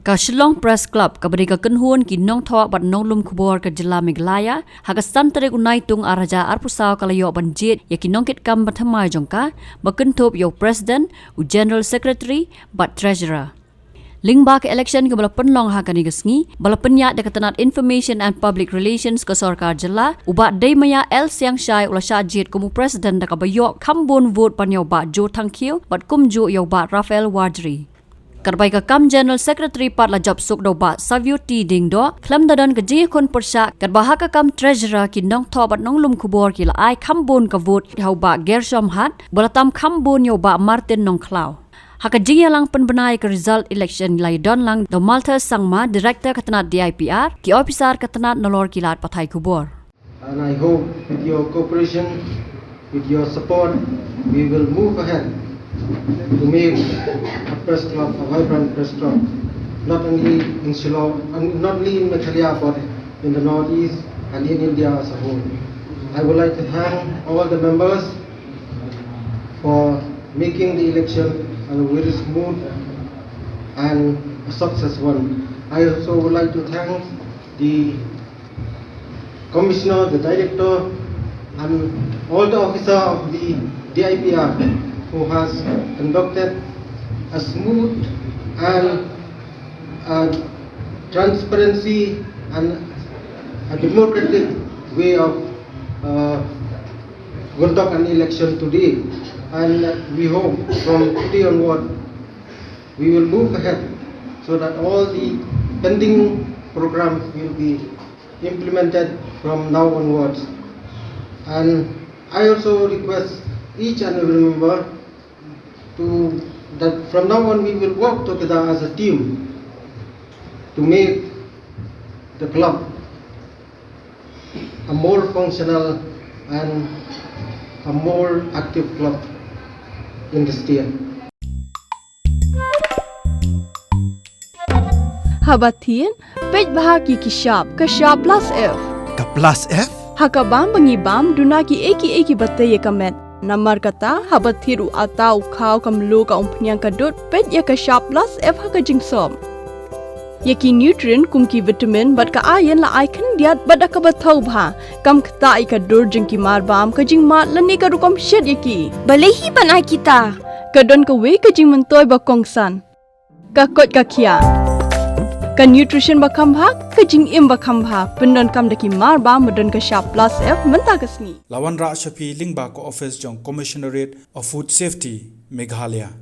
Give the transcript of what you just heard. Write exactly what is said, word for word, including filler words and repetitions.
Ka Shillong Press Club, kaba dei ka kynhun ki nongthoh bad nonglum khubor ka jylla Meghalaya, ha ka san tarik u Naitung ar hajar arphew saw ka la ïoh ban jied ïa ki nongkitkam bathymmai jong ka, ba kynthup ïa u President, u General Secretary bad Treasurer. Lyngba ka election kaba la pynlong ha kane ka sngi, ba la pynïaid da ka tnat Information and Public Relations ka sorkar jylla, u Bah Deimaïa L Siangshai u la shah jied kum u President da kaba ïoh kham bun vote ban ïa u Bah Joe Thangkhiew bad kumjuh ïa u Bah Raphael Warjri. Katba ïa ka kam General Secretary pat la jop suk da u Bah Savio T Diengdoh, khlem da don ka jingïakhun pyrshah, katba ha ka kam Treasurer ki nongthoh bad nonglum khubor ki la ai kham bun ka vote ha u Bah Gershom Hat, ba la tam kham bun ïa u Bah Martin Nongkhlaw. Ha ka jingïalang pynbna ïa ka result election la ïadon lang da u Malthus Sangma, Director ka tnat D I P R, ki ophisar ka tnat nalor ki lad pathai khubor. And I hope with your cooperation, with your support, we will move ahead to make a press club, a vibrant press club, not only in Shillong, and not only in Meghalaya, but in the Northeast and in India as a whole. I would like to thank all the members for making the election a very smooth and a success one. I also would like to thank the commissioner, the director, and all the officer of the D I P R who has conducted a smooth and a transparency and a democratic way of uh, conduct an election today. And we hope from today onward, we will move ahead so that all the pending programs will be implemented from now onwards. And I also request each and every member to that from now on we will work together as a team to make the club a more functional and a more active club in the state. Haba thied, peit bha ki ki shap, ka shap plus F. Ka plus F? Ha ka bam ba ngi bam, duna ki ei ki ei ki ba tei ïa ka met. Namar kata, haba thied u ata u khaw ka mluh ka umphniang ka dud, peit ïa ka shap plus F ha ka jingsop. Ïa ki nutrient kum ki vitamin bad ka iron la ai khyndiat bad da kaba thaw bha. Kam ktah ïa ka dur jong ki mar bam, ka jingmad lane ka rukom shet ïa ki. Balei hi ban ai kita? Ka don kawei ka jingmyntoi ba kongsan. Ka koit ka khiah. Ka nutrition ba kham bha, ka jingim ba kham bha. Pyndonkam da ki mar bam ba don ka shap plus F mynta ka sngi. La wanrah sha phi lyngba ka ophis jong Commissionerate of Food Safety, Meghalaya.